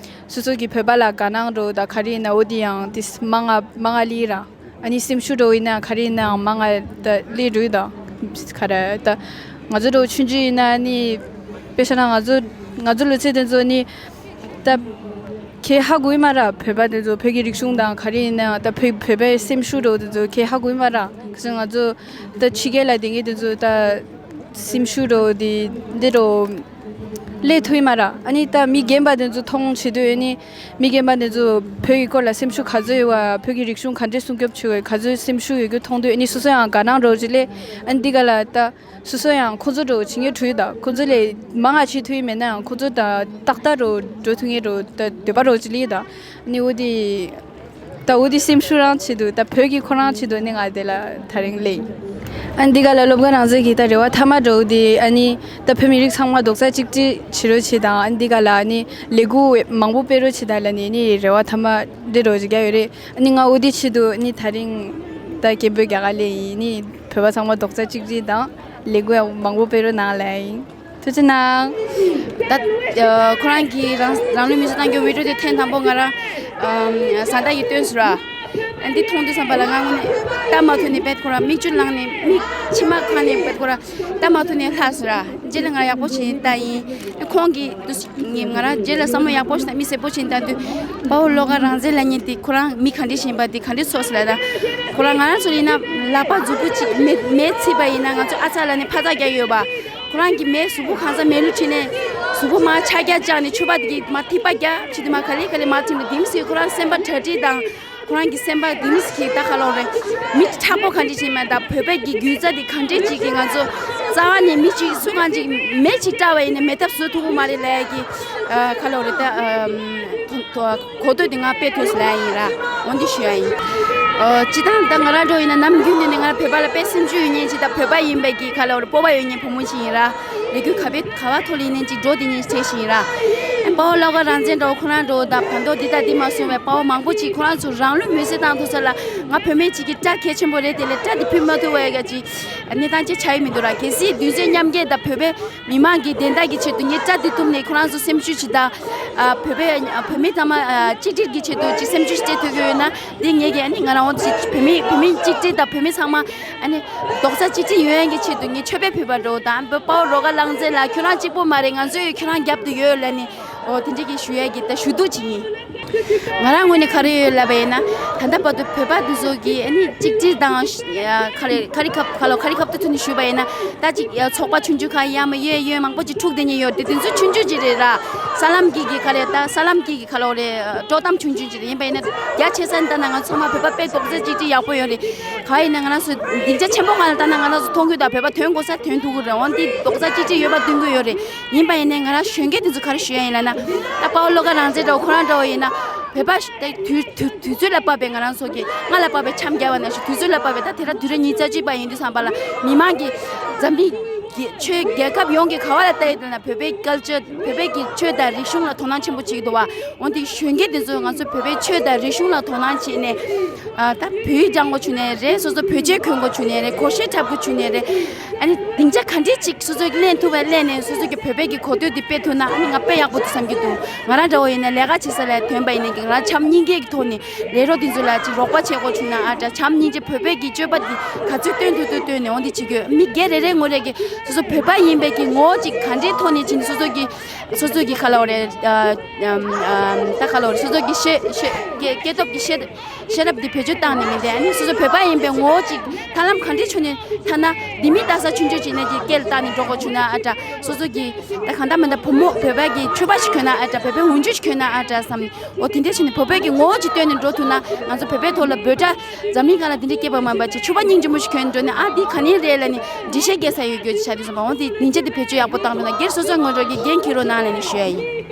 སོ་སོ་གི་བོད་པ་ལ་དགའ་སྣང་འདྲ་བོ་ད་ག་རེ་ཡིན་ན་འོ་དེ་ཡང་དེ་མང་ང་མང་ང་ལི་ར། ཨ་ནི་སེམས་ཤུགས་འདྲ་བོ་ཡིན་ན་ག་རེ་ཡིན་ནའང་མང་ང་ད་སླེབས་འགྲོ་ཡི་ད། ག་རེ་ད་ང་ཚོ་འདྲ་བོ་ཆུང་ཆུང་ཡིན་ན་ནི་དཔེ་བཞག་ན་ང་ཚོ་ང་ཚོ་ལོ་ཚད་དེ་ཚོ་ནི་ད་ཁྱེད་ཧ་གོ་ཡི་མ་ར། བོད་པ་དེ་ཚོ་བོད་ཀྱི་རིག་གཞུང་དང་ག་རེ་ཡིན་ནའང་ད་བོད་བོད་པའི་སེམས་ཤུགས་འདྲ་བོ་དེ་ཚོ་ཁྱེད་ཧ་གོ་ཡི་མ་ར། ག་ཚོད་ང་ཚོ་ད་ཕྱི་རྒྱལ་ལ་བསྡད་མཁན་དེ་ཚོ་ད་སེམས་ཤུགས་འདྲ་བོ་དེ་འདི་འདྲ་བོ་སླེབས་ཐུབ་ཡི་མ་ར། ཨ་ནི་ད་མི་རྒན་པ་དེ་ཚོ་མཐོང་བྱེད་དུས་ཨ་ནི། མི་རྒན་པ་འདི་ཚོ་བོད་ཀྱི་སྐོར་ལ་སེམས་ཤུགས་ག་ཚོད་ཡོད་པ། བོད་ཀྱི་རིག་གཞུང་ག་འདྲས་སྲུང་སྐྱོབ་བྱེད་དགོས་ག་ཚོད་སེམས་ཤུགས་ཡོད་རྒྱུ་མཐོང་དུས་ཨ་ནི་སོ་སོ་ཡང་དགའ་སྣང་འདྲ་བོ་ཅིག་སླེབས། ཨ་ནི་འདི་ག་ལ་ད་སོ་སོ་ཡང་ཁོ་ཚོ་འདྲ་བོ་བྱེད་མཁན་འགྲོ་ཡོད་ད། ཁོ་ཚོ་ལས་མང་ང་བྱེད་ཐུབ་ཡི་མེད་ན་ཡང་ཁོ་ཚོ་ད་ཏག་ཏག་འདྲ་བོ་འགྲོ་ཐུབ་མཁན་འདྲ་བོ་ད་འདོད་པ་འདྲ་བོ་ཅིག་སླེབས་ཡོད་ད། ཨ་ནི་འོ་དེ་ད་འོ་དེ་སེམས་ཤུགས་རང་ཆེད་དུ་ད་བོད་ཀྱི་ཁོ་རང་ཆེད་དུ་ཨ་ནི་ང་དེ་ལ་དེ་རིང་སླེབས་ཡིན། ཨ་ནི་འདི་ག་ལ་སློབ་དགའ་རང་བཙན་གྱི་ད་རེ་བ་མཐའ་མ་འདྲ་བོ་དེ་ཨ་ནི་ད་བོད་མི་རིགས་ཚང་མ་རྡོག་རྩ་གཅིག་སྒྲིལ་བྱེད་རོགས་བྱེད་དང་། ཨ་ནི་འདི་ག་ལ་ཨ་ནི་ལས་འགུལ་མང་པོ་སྤེལ་རོགས་བྱེད་དང་ལབ་ནས་ཨ་ནི་རེ་བ་མཐའ་མ་འདི་འདྲ་བོ་ཅིག་རྒྱག་ཡོད་རེད། ཨ་ནི་ང་འོ་དེ་ཆེད་དུ་ཨ་ནི་དེ་རིང་ད་སྐད་འབོད་རྒྱག་ག་སླེབས་ཡིན། ཨ་ནི་བོད་པ་ཚང་མ་རྡོག་རྩ་གཅིག་སྒྲིལ་དང་ལས་འགུལ་མང་པོ་སྤེལ་རོགས་གནང་ལབ་ཡིན། ཐུགས་རྗེ་གནང་། ད་ཨ་ཁོ་རང་གིས་རང་རང་ལུས་མེར་སྲེག་བཏང་རྒྱུ་བི་ཌིའོ་དེ་ཐེངས་དང་པོ་ང་རང་ཨམ་བཟའ་ཟླ་ཡིས་སྟོན་སོང་ར། ཨ་འདི་མཐོང་དུས་ཙམ་པ་ལ་ང་དངོས་གནས་ལྟ་མ་ཐུབ་ནས་བེད་ཁོ་རང་མིག་ཆུ་ལངས་ནས་མིག་མཆི་མ་ཁང་ནས་བེད་ཁོ་རང་ལྟ་མ་ཐུབ་ནས་ལྷག་སོང་ར། རྗེས་ལ་ང་ཡག་པོ་བྱས་ནས་ལྟ་ཡིན། ཁོང་གིས་དུ་ངས་ང་རང་རྗེས་ལ་བསམ་བློ་ཡག་པོ་ཞིག་དང་མི་གསལ་པོ་བྱས་ནས་ལྟ་དུས་དཔའ་བོ་བློ་དགའ་རང་བཙན་ལབ་མཁན་དེ་ཁོ་རང་མི་ག་འདྲས་ཤིག་ཡིན་པ་དེ་ག་འདྲས་ཚོར་སོང་ལབ་ན། ཁོ་རང་ང་རང་ཚོ་ཡིན་ན་ལག་པ་མཛུབ་གུ་གཅིག་མེ་མེ་ཚིག་པ་ཡིན་ན་ང་ཚོ་ཨ་ཚ་ལབ་ནས་ཕ་ཚ་རྒྱག་ཡོད་པ། ཁོ་རང་གིས་མེ་གཟུགས་པོ་གང་ས་མེ་ལུ་ཁྲིད་ནས་གཟུགས་པོ་མར་ཆག་རྒྱ་བཅག་ནས་ཕྱུ་པ་དེ་གིས་མར་ཐིགས་པ་རྒྱག་ཕྱི་དེ་མར་ག་ལེ་ག་ལེ་མར་ཐིམ་ནས་དེ་མི་སྲིད་ཁོ་རང་སེམས་པ་གྲ་སྒྲིག་དང་ཁོ་རང་གི་སེམས་པ་དེ་མི་སྲིད་ད་ག་ལོག་རེད། མི་དྲག་པོ་ག་འདྲ་ཞིག་མེད་ད་བོད་པའི་གི་རྒྱུད་རྩ་དེ་ག་འདྲ་ཅིག་གིས་ང་ཚོ་རྩ་བ་ནས་མི་གཅིག་སུ་གང་ཅིག་མེ་གཅིག་སྤྲད་པ་ཡིན་ན་མེ་ཐབ་བཟོ་ཐུབ་ཀྱི་མ་རེད་ལབ་ཡ་གི་ག་ལོག་རེད་ད། གོ་ཐོས་དེ་ང་དཔེ་ཐོས་སུ་ལ་ཡིན་ར། འོན་ཏེ་ཞུ་ཡ་ཡིན། ཨོ་སྤྱི་བཏང་ད་ང་རང་འགྲོ་ཡིན་ན་ནམ་རྒྱུན་དུ་ནས་ང་རང་བོད་པ་ལ་དཔེ་སེམས་ཤུགས་ཡོད་མཁན་ཅིག་དང་བོད་པ་ཡིན་པའི་གི་ཁ་ལ་བར་སྤོབས་པ་ཡོད་མཁན་བུ་མོ་ཞིག་ཡིན་ར། ལས་འགུལ་ག་བའི་ག་བ་ཐོག་ལ་ཡིན་ནའི་ཅིག་འགྲོ་དེ་ཉིན་བྱས་ཤིང་ཡིན་ར། དཔའ་བོ་བློ་དགའ་རང་བཙན་འདྲ་བོ་ཁོ་རང་འདྲ་བོ་དང་བར་ཐོག་འདི་དང་འདི་མ་སོང་བའི་དཔའ་བོ་མང་པོ་ཅིག་ཁོ་རང་ཚོ་རང་ལུས་མེར་སྲེག་བཏང་ཐུབ་ས་ལ། ང་བུད་མེད་ཅིག་གི་སྐྲ་གལ་ཆེན་པོ་རེད། དེ་ལས་སྐྲ་འདི་ཕུད་མ་ཐུབ་པའི་ག་ཅིག་གནས་སྟངས་ཅིག་ཆགས་ཡོད་མི་འདུག་ར། གལ་སྲིད་འདུས་ཚོགས་མཉམ་འགན་དང་བོད་པའི་མི་མང་གི་བདེན་མཐའ་གི་ཆེད་དུ་ངས་སྐྲ་འདི་བཏུམས་ནས་ཁོ་རང་ཚོ་སེམས་ཤུགས་ཅིག་དང་། ཨ། བོད་པའི་བོད་མི་ཚང་མ་ཨ་གཅིག་སྒྲིལ་གྱི་ཆེད་དུ་ཅིག་སེམས་ཤུགས་སྤྲད་ཐུབ་ཀྱི་ཡོད་ན། འདི་ངས་ཀྱི་ཨ་ནི་ང་རང་ངོས་ཀྱི་བོད་མི་བོད་མི་གཅིག་སྒྲིལ་དང་བོད་མི་ཚང་མ་ཨ་ནི་རྡོག་རྩ་གཅིག་སྒྲིལ་ཡོང་ཡག་གི་ཆེད་དུ་ངས་མཆོད་པ་ཕུལ་བ་འདྲ་བོ་དང་། བོད་དཔའ་བོ་བློ་དགའ་རང་བཙན་ལགས་ཁྱོད་རང་གཅིག་པོ་མ་རེད། ང་ཚོས་ཁྱོད་རང་རྒྱབ་ཏུ་ཡོད་ལབ་ནས། འོ་དེ་འདྲ་གི་ཞུ་ཡག་གི་ད་ཞུ་གཏུག་ཅིག་ཡིན། ང་རང་ངོས་ནས་ག་རེ་ཡོད་ལབ་པ་ཡིན་ན། ད་ལྟ་བར་དུ་བོད་པ་འདི་ཚོ་གི་ཨ་ནི་གཅིག་སྒྲིལ་དང་། ཨ། ག་རེ་ག་རེ་ཁ་ག་ལོ་ག་རེ་ཁ་བརྡ་ཐོག་ནས་ཞུས་པ་ཡིན་ན། ད་ཅིག་ཨ་ཚོགས་པ་ཆུང་ཆུང་ཁག་ཡང་མ་ཡོད་ཡོད་མང་པོ་ཅིག་འཁྲུག་བསྡད་མཁན་ཡོད་རེད། དེ་ཚོ་ཆུང་ཆུང་ཅིག་རེད་ར། ས་ལམ་གྱི་གི་ག་རེ་ད་ས་ལམ་གྱི་གི་ག་ལོ་རེད། དཀྲོག་གཏམ་ཆུང་ཆུང་ཅིག་རེད། ཡིན་པ་ཡིན་ན་རྒྱ་ཆེ་ས་ནས་ལྟ་ན་ང་ཚོ་ཚང་མ་བོད་པ་དཔེ་རྡོག་རྩ་གཅིག་སྒྲིལ་ཡག་པོ་ཡོད་རེད། ག་ཡིན་ན་ང་རང་ཚོ་སྡིངས་ཆ་ཆེན་པོ་ཁག་ལ་ལྟ་ན་ང་རང་ཚོ་མཐོང་གི་ཡོད། ད་བོད་པ་ཐོན་དགོས་ས་ཐོན་ཐུབ་ཀྱི་རེད། འོན་ཏེ་རྡོག་རྩ་གཅིག་སྒྲིལ་ཡོད་པ་སྟོན་གྱི་ཡོད་རེད། ཡིན་པ་ཡིན་ནའི་ང་རང་གཞོན་སྐྱེས་དེ་ཚོ་ག་རེ་ཞུ་ཡ་ཡིན་ལབ་ན། ད་དཔའ་བོ་བློ་དགའ་རང་བཙན་འདྲ་བོ་ཁོ་རང་འདྲ་བོ་ཡིན་ན། བོད་པ་ཞིག་དེ་དུས་དུས་དུས་ཚོད་ལ་བབས་པའི་ང་རང་ཚོ་གི་སྔ་ལ་བབས་པའི་འཆམ་རྒྱག་པ་ནང་བཞིན་དུས་ཚོད་ལ་བབས་པའི་ད་དེ་ར་དུས་རབས་ཉི་ཤུ་རྩ་གཅིག་པ་ཡིན་དུས་ཙམ་པ་ལ་མི་མང་གི་འཛམ་གླིང་གི་ཆོས་རྒྱལ་ཁབ་ཡོངས་ཀྱི་ག་བ་ལ་ལྟ་ཡི་དེ་ན་བོད་པའི་ཀལ་ཅར་བོད་པའི་གི་ཆོས་དང་རིག་གཞུང་ལ་དོ་སྣང་ཆེན་པོ་བྱེད་ཀྱི་འདུག་བ། འོན་ཏེ་གཞོན་སྐྱེས་དེ་ཚོས་ང་ཚོ་བོད་པའི་ཆོས་དང་རིག་གཞུང་ལ་དོ་སྣང་བྱས་ནས། ཨ། ད་བོད་ཡིག་སྦྱང་དགོས་བྱུང་ནའི་རེད། སོ་སོ་བོད་ཆས་གོན་དགོས་བྱུང་ནའི་རེད། གོ་ཤེས་འཁྲབ་དགོས་བྱུང་ནའི་རེད། ཨ་ནི་སྡིངས་ཆ་ག་འདྲས་ཅིག་སོ་སོས་ལེན་ཐུབ་པ་ལེན་ནས་སོ་སོ་གི་བོད་པའི་གི་གོ་ཐོས་འདི་སྤེལ་ཐུབ་ན་ཨ་ནི་ང་དཔེ་ཡག་པོ་འདུག་བསམ་གྱི་འདུག་ང་རང་འདྲ་བོ་ཡིན་ན་ལས་ཀ་བྱེད་ས་ལ་ཐོན་པ་ཡིན་ན་གི་ང་རང་བྱམས་སྙིང་རྗེ་གི་ཐོག་ནས་ལས་རོགས་འདི་ཚོ་ལ་ཅིག་རོགས་པ་བྱེད་དགོས་བྱུང་ན་ཨ་འདྲ་བྱམས་སྙིང་རྗེ་བོད་པའི་གི་སྤྱོད་པ་འདི་ག་ཚོད་སྟོན་ཐུབ་ཐུབ་སྟོན་ནས་འོ་འདི་བྱེད་དགོས། མི་སྒེར་རེ་རེ་ངོས་རེ་གི་སོ་སོ་བོད་པ་ཡིན་པའི་གི་ངོ་བོ་ཅིག་ག་འདྲའི་ཐོག་ནས་ཅིག་སོ་སོ་གི་སོ་སོ་གི་ག་ལབ་དགོས་རེད། ཨ། ཨམ། ཨམ། ད་ག་ལབ་དགོས་རེད། སོ་སོ་གི་ཤེས་ཤེས་སྐྱེ་སྐྱེ་སྟོབས་ཀྱི་ཤེས་ཤེས་རབ་འདི་བེད་སྤྱོད་བཏང་ནས་མི་འདྲ། ཨ་ནི་སོ་སོ་བོད་པ་ཡིན་པའི་ངོ་བོ་ཅིག་ཐར་ལམ་ག་འདྲའི་ཕྱོགས་ནས་ཐར་ན། ལྡེ་མིག་ལྟ་ས་ཆུང་ཆུང་ཅིག་ནས་ཀྱི་སྐེ་ལ་བཏགས་ནས་འགྲོ་དགོས་བྱུང་ན་ཨ་འདྲ། སོ་སོ་གི་ད་གང་ལྟར་མི་འདྲ་བུ་མོ་བོད་པ་གི་ཕྱུ་པ་ཞིག་གྱོན་ན་ཨ་འདྲ། བོད་པའི་འོག་འཇུག་ཞིག་གྱོན་ན་ཨ་འདྲ་བསམ། འོ་དེ་འདྲ་བྱས་ནས་བོད་པའི་གི་ངོ་བོ་ཅིག་སྟོན་ནས་འགྲོ་ཐུབ་ན་ང་ཚོ་བོད་པའི་ཐོག་ལ་འབོད་སྒྲ་འཛམ་གླིང་སྒང་ལ་དེ་འདྲ་སྐྱེས་པ་མིན་པ་ཅིག་ཕྱུ་པ་སྙིང་རྗེ་མོ་ཞིག་གྱོན་འགྲོ་ནས་ཨ་འདི་ག་ནས་རེད་ལབ་ནས་འགྲེལ་བཤད་རྒྱག་ས་ཡོད་རྒྱུ་ཆགས་དུས་ཙམ་པ། འོ་དེ་སྙིང་རྗེ་དེ་བེད་སྤྱོད་ཡག་པོ་བཏང་འགྲོ་ན་སྒེར་སོ་སོའི་ངོས་འགྲོ་གི་འགན་འཁྱེར་རོགས་གནང་ལབ་ནས་ཞུ་ཡ་ཡིན།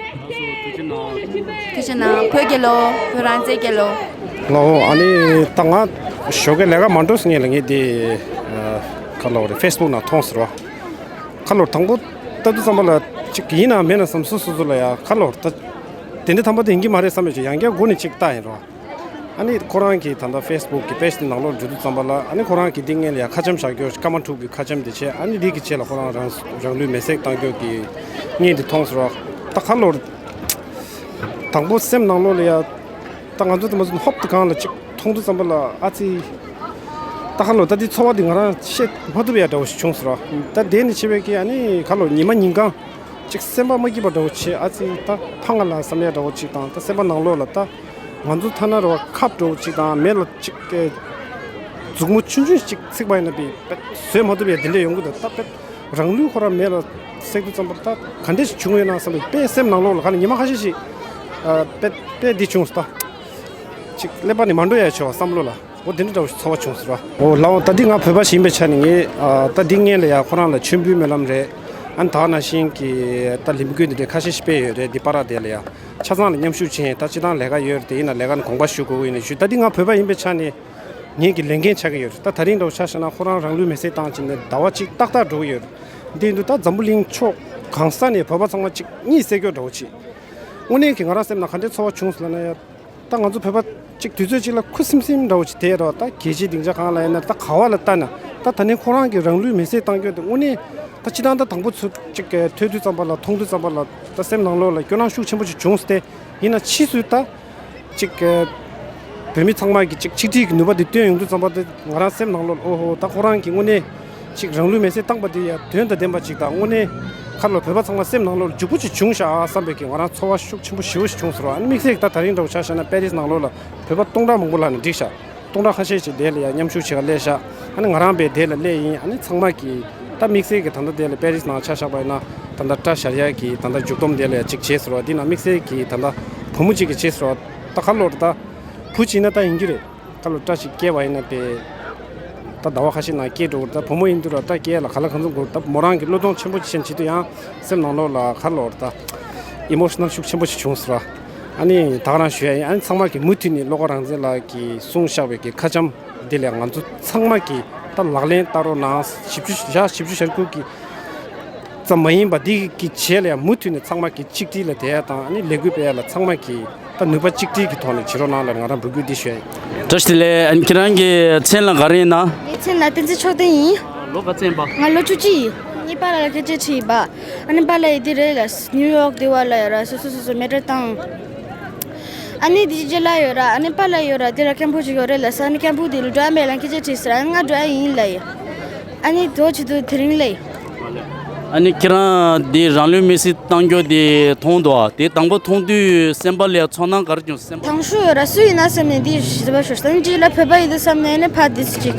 ཐུགས་རྗེ་གནང་། བོད་རྒྱལ་ལོ། བོད་རང་བཙན་རྒྱལ་ལོ། ལའོ། ཨ་ནི་ད་ང་ཞོགས་ཀའི་ལས་ཀ་མ་འགྲོ་སྔོན་ལ་ངས་དེ་ཁ་ལོ་རེ་ཕེ་སི་བུག་ནང་མཐོང་ཟེར་བ། ཁ་ལོ་དང་པོ་ལྟ་དུས་ཙམ་པ་ལ་ཅིག་ཡིན་ན་མེད་ན་བསམ། སོ་སོ་སོ་ལ་ཡ་ཁ་ལོ་ད་དེ་འདྲ་དམ་པ་དེ་ཡིན་གྱི་མ་རེད་བསམ་པའི་ཅིག་ཡང་བསྐྱར་སྒོ་ནས་ཅིག་ལྟ་ཡིན་རོ། ཨ་ནི་ཁོ་རང་གིས་ད་ལྟ་ཕེ་སི་བུག་གི་པེ་ཇི་དེ་ནང་ལོགས་འགྲོ་དུས་ཙམ་པ་ལ་ཨ་ནི་ཁོ་རང་གིས་འདི་སྔོན་ལ་ཡ་ཁ་ཆེམས་བཞག་རྒྱུ་ཀ་མ་ཐུག་གི་ཁ་ཆེམས་དེ་བྱས། ཨ་ནི་འདི་གི་རྗེས་ལ་ཁོ་རང་རང་རང་ལུས་མེར་སྲེག་བཏང་རྒྱུ་གི་བརྙན་དེ་མཐོང་ཟེར་བ། ད་ཁ་ལོ་དང་པོ་སེམས་ནང་ལོགས་ལ་ཡ། ད་ང་ཚོ་དེ་མ་ཚོ་ཧོབ་ཏེ་སྒང་ལ་ཅིག་མཐོང་དུས་ཙམ་པ་ལ་ཨ་ཙི། ད་ཁ་ལོ་ད་འདི་ཚོར་བ་འདི་ང་རང་བཤད་མ་ཐུབ་ཡ་འདྲ་བོ་ཞིག་བྱུང་ཟེར་བ། ད་དེ་ནི་བྱས་པའི་གི་ཨ་ནི་ཁ་ལོ་ཉི་མ་ཉིན་གང་ཅིག་སེམས་པ་མ་སྐྱིད་པ་འདྲ་བོ་བྱས། ཨ་ཙི་ད་ཕངས་ང་ལ་བསམ་ཡ་འདྲ་བོ་ཅིག་དང་། ད་སེམས་པ་ནང་ལོགས་ལ་ད་ང་ཚོ་ཐ་ན་རེ་བ་ཁབ་འདྲ་བོ་ཅིག་དང་མེ་ལ་ཅིག་གི་མཛུབ་མོ་ཆུང་ཆུང་ཅིག་ཚིག་པ་ཡིན་ན་དཔེ་བཟོད་མ་ཐུབ་ཡ་དེ་འདྲ་ཡོང་གི་འདུག་ད་དཔེ་རང་ལུས་ཁོ་རང་མེ་ལ་བསྲེགས་དུས་ཙམ་པ་ད་ག་འདྲ་ཞིག་བྱུང་ཡོད་ན་བསམ་པའི་དཔེ་སེམས་ནང་ལོགས་ལ་ག་ལ་ཉི་མ་ཁ་ཤས་ཤིག་ཨ་དཔེ་དཔེ་འདི་བྱུང་སོང་། ད་ཅིག་ཀླད་པ་ནས་མ་འགྲོ་ཡ་བྱུང་བསམ་བློ་ལ། འོ་དེ་འདྲ་འདྲ་བོ་ཞིག་ཚོར་བ་བྱུང་ཟེར་བ། འོ་ལའོ། ད་འདི་ང་བོད་པ་ཞིག་ཡིན་པའི་ཆ་ནས་ངས་ཨ་ད་འདི་སྔོན་ལ་ཡ་ཁོ་རང་ལ་མཆོད་འབུལ་སྨོན་ལམ་རེད། ཨ་ནི་ད་ནང་བཞིན་གྱི་ད་ལས་འགུལ་འདི་འདྲ་ཁ་ཤས་ཤིག་སྤེལ་ཡོད་རེད། འདི་པ་ར་དེ་ལ་ཡ་ཆ་ཚང་ལ་མཉམ་ཞུགས་བྱས། ད་སྤྱི་བཏང་ལས་ཀ་ཡོད་རེད། དེ་ཡིན་ན་ལས་ཀ་ནི་དགོངས་པ་ཞུ་དགོས་ཀྱི་ཡིན་ཞུ། ད་འདི་ང་བོད་པ་ཡིན་པའི་ཆ་ནས་ངེད་ཀྱི་ལས་འགན་ཆགས་ཀྱི་ཡོད་རེད། ད་ད་རིང་འདྲ་བོ་ཆ་བཞག་ན་ཁོ་རང་རང་ལུས་མེར་སྲེག་བཏང་བྱས་ནས་ཟླ་བ་གཅིག་ཏག་ཏག་འགྲོ་གི་ཡོད་རེད། འདི་ཡིན་དུས་ད་འཛམ་བུ་གླིང་ཕྱོགས་གང་ས་ནས་བོད་པ་ཚང་མ་གཅིག་གཉིད་སད་སྐྱོ་འདྲ་བོ་ཅིག་དངོས་གནས་ཀྱི་ང་རང་སེམས་ནང་ག་འདྲའི་ཚོར་བ་བྱུང་སོང་ལབ་ན་ཡ། ད་ང་ཚོ་བོད་པ་གཅིག་དུས་ཚོད་གཅིག་ལ་ཁུ་སིམ་སིམ་འདྲ་བོ་ཅིག་བསྡད་རོགས། ད་རྒྱལ་སྤྱིའི་སྡིངས་ཆ་སྒང་ལ་ཡིན་ན་ད་ག་བ་ལ་ལྟ་ན་ད་ད་ནི་ཁོ་རང་གི་རང་ལུས་མེར་སྲེག་བཏང་རྒྱུ་དེ་དངོས་གནས་ད་སྤྱི་བཏང་ད་དང་པོ་ཚུར་གཅིག་ཐོས་དུས་ཙམ་པ་ལ་མཐོང་དུས་ཙམ་པ་ལ་ད་སེམས་ནང་ལོགས་ལ་སྐྱོ་སྣང་ཤུགས་ཆེན་པོ་ཅིག་བྱུང་སྟེ། ཡིན་ན་ཕྱིས་སུ་ད་གཅིག་བོད་མི་ཚང་མ་གི་གཅིག་ཆིག་སྒྲིལ་གྱི་ནུས་པ་དེ་བཏོན་ཡོང་དུས་ཙམ་པ་དེ་ང་རང་སེམས་ནང་ལོགས་ལ་ཨོ་ཧོ་ད་ཁོ་རང་གི་དངོས་གནས་ཅིག་རང་ལུས་མེར་སྲེག་བཏང་པ་དེ་ཡ་དོན་དང་ལྡན་པ་ཅིག་དང་དངོས་གནས་ཁ་ལོ་བོད་པ་ཚང་མ་སེམས་ནང་ལོགས་ལ་འཇུག་པོ་ཅིག་བྱུང་ཤག་ཨ་བསམ་པའི་གི་ང་རང་ཚོར་བ་ཤུགས་ཆེན་པོ་ཞེ་པོ་ཞིག་བྱུང་ཟེར་བ། ཨ་ནི་དམིགས་བསལ་གྱི་ད་ད་རིང་འདྲ་བོ་ཆ་བཞག་ན་པེ་རིས་ནང་ལོགས་ལ་བོད་པ་སྟོང་ཕྲག་མང་པོ་ལ་ནི་འགྲིག་ཤག་སྟོང་ཕྲག་ཁ་ཤས་ཅིག་དེ་ལ་ཡ་མཉམ་ཞུགས་བྱེད་ག་སླེབས་ཤག་ཨ་ནི་ང་རང་པའི་དེ་ལ་སླེབས་ཡིན། ཨ་ནི་ཚང་མ་གི་ད་དམིགས་བསལ་གྱི་ད་ལྟ་དེ་ལ་པེ་རིས་ནང་ཆ་བཞག་པ་ཡིན་ན་ད་ལྟ་སྐྲ་བཞར་ཡ་གི་ད་ལྟ་མཇུག་སྡོམ་དེ་ལ་ཡ་ཅིག་བྱས་ཟེར་བ། འདི་ན་དམིགས་བསལ་གྱི་ད་ལྟ་བུ་མོ་གཅིག་གིས་བྱས་ཟེར་བ། ད་ཁ་ལོར་ད་བུ་གཅིག་ན་ད་ཡིན་རྒྱུ་རེད། ཁ་ལོ་སྐྲ་ཞིག་སྐྱེས་པ་ཡིན་ན་དེ། ད་ཟླ་བ་ཁ་ཤས་ནང་སྐྱེས་འགྲོ་གི་རེད། ད་བུ་མོ་ཡིན་དུས་ར་སྐྲ་སྐྱེས་ལ་ག་ལ་གང་འཚམ་དགོས། ད་མོ་རང་གི་བློས་གཏོང་ཆེན་པོ་ཅིག་བྱེད་ཅིག་ཏུ་ཡང་སེམས་ནང་ལོགས་ལ་ཁ་ལོར་ད་ཨི་མོ་ཤི་ནལ་ཤུགས་ཆེན་པོ་ཞིག་བྱུང་ཟེར་བ། ཨ་ནི་ད་ག་རང་ཞུ་ཡ་ཡིན། ཨ་ནི་ཚང་མ་གི་མུ་མཐུད་ནས་བློ་དགའ་རང་བཙན་ལགས་ཀྱིས་གསུངས་བཞག་པའི་གི་ཁ་བྱམས་འདི་ལས་ང་ཚོ་ཚང་མ་གི་ད་ལག་ལེན་བསྟར་རོགས་གནང་། བཞི་བཅུ་ཞག་བཞི་བཅུ་ཞེ་དགུ་གི་ཙམ་མ་ཡིན་པ་འདི་གི་ཆེད་ལ་ཡང་མུ་མཐུད་ནས་ཚང་མ་གི་གཅིག་སྒྲིལ་ལ་བསྡད་ཡ་དང་ཨ་ནི་ལས་འགུལ་སྤེལ་ཡ་ལ་ཚང་མ་གི་ད་ནུས་པ་གཅིག་སྒྲིལ་གྱི་ཐོག་ནས་བྱེད་རོགས་གནང་ལ་ང་རང་འབོད་སྐུལ་འདི་ཞུ་ཡ་ཡིན། བཀྲ་ཤིས་བདེ་ལེགས། ཨ་ནི་ཁྱེད་རང་གི་མཚན་ལ་ག་རེ་ཡིན་ན། ངའི་མཚན་ལ་བསྟན་འཛིན་མཆོག་ལྡན་ཡིན། ལོ་ག་ཚོད་ཡིན་པ། ང་ལོ་བཅུ་གཅིག་ཡིན། ངའི་པཱ་ལགས་ལ་སྐད་ཆ་དྲིས་པ། ཨ་ནི་པཱ་ལགས་ཡིན་འདི་རེད་ལ་ནིའུ་ཡོག་འདི་བ་ལ་ཡོད་ར་སོ་སོ་སོ་སོ་མེ་ཊལ་བཏང་། ཨ་ནི་དེ་རྗེས་ལ་ཡོད་ར་ཨ་ནི་པཱ་ལགས་ཡོད་ར་དེ་ར་ཀེམ་པོ་ཅིག་ཡོད་རེད་ལ་ས་ཨ་ནི་ཀེམ་པོ་དེ་ལ་འགྲོ་ཨ་མེད་ལ་སྐད་ཆ་དྲིས་ཟེར་ཨ་ནི་ང་འགྲོ་ཨ་ཡིན་ལ་ཡིན། ཨ་ནི་དོ་ཆི་དུ་དེ་རིང་ལ་ཡིན། ཨ་ནི་ཁྱེད་རང་འདི་རང་ལུས་མེར་སྲེག་བཏང་རྒྱུ་དེ་མཐོང་འདུག་ཨ། དེ་དང་པོ་མཐོང་དུས་སེམས་པ་ལ་ཚོར་སྣང་ག་རེ་བྱུང་། སེམས་པ། དང་ཤོས་ཡོད་ར་སུ་ཡིན་ན་བསམ་ནས་འདི་ཞིབ་པ་ཞུ་སང་ཅི་ལ་བོད་པ་ཡིན་དུ་བསམ་ནས་ནི་ཕ་དིས་ཅིག་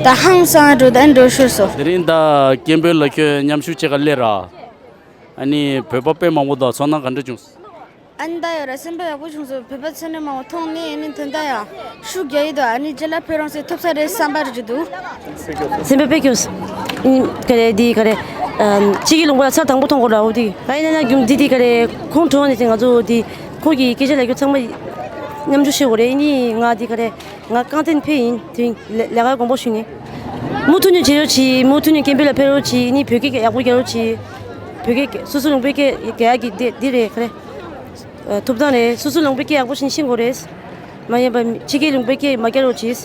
ད་ཧང་སང་འགྲོ་དན་འགྲོ་ཤོར་སོ། དེ་རིང་ད་སྐད་འབོད་ལ་ཁྱོད་མཉམ་ཞུགས་བྱེད་ག་སླེབས་ར། ཨ་ནི་བོད་པ་དཔེ་མང་པོ་དང་ཚོར་སྣང་ག་འདྲ་བྱུང་། ཨ་ནི་ད་ཡོད་ར་སེམས་པ་ཡག་པོ་བྱུང་སོ། བོད་པ་ཚོ་ནི་མང་པོ་མཐོང་ནས་ཨ་ནི་ད་ད་ཡང་ཤུགས་རྒྱག་ཡི་དོ་ཨ་ནི་རྗེས་ལ་ཕེབས་རོགས་སེ་ཐོབ་ས་རེད་བསམ་པ་རེད་ཀྱི་འདུག་སེམས་པ་དཔེ་སྐྱོ་སོ། ཨིན་ག་རེ་འདི་ག་རེ། ཨམ་ཕྱི་རྒྱལ་ལུང་པ་ལ་ཚར་དང་པོ་མཐོང་གོ་ར་འོ་དེ། ད་ཡིན་ན་ན་རྒྱུ་འདི་འདི་ག་རེ་ཁོང་གྲོངས་ནས་དེ་ང་ཚོ་འདི་ཁོང་གི་སྐད་ཆ་ལ་རྒྱུ་ཚང་མ་མཉམ་ཞུགས་བྱེད་དགོས་རེད། ཨིན་ནི་ང་འདི་ག་རེ་ང་རྐང་སྟེང་ཕེབས་ཡིན་དེ་ལས་ལས་ཀ་དགོངས་པ་ཞུས་ནས། མུ་མཐུད་ནས་བྱེད་རོགས་གྱིས། མུ་མཐུད་ནས་སྐད་འབོད་ལ་ཕེབས་རོགས་གྱིས། ཨིན་ནི་བོད་སྐད་ཡག་པོ་རྒྱག་རོགས་གྱིས། བོད་སྐད་སོ་སོ་ལུང་པའི་སྐད་རྒྱག་ཡག་གི་འདི་འདི་རེད་ག་རེ། ཐོབ་ཐང་རེད། སོ་སོ་ལུང་པའི་སྐད་ཡག་པོ་ཞིག་ཤེས་དགོས་རེད། མ་ཡིན་པ་ཕྱི་རྒྱལ་ལུང་པའི་སྐད་མ་རྒྱག་རོགས་གྱིས།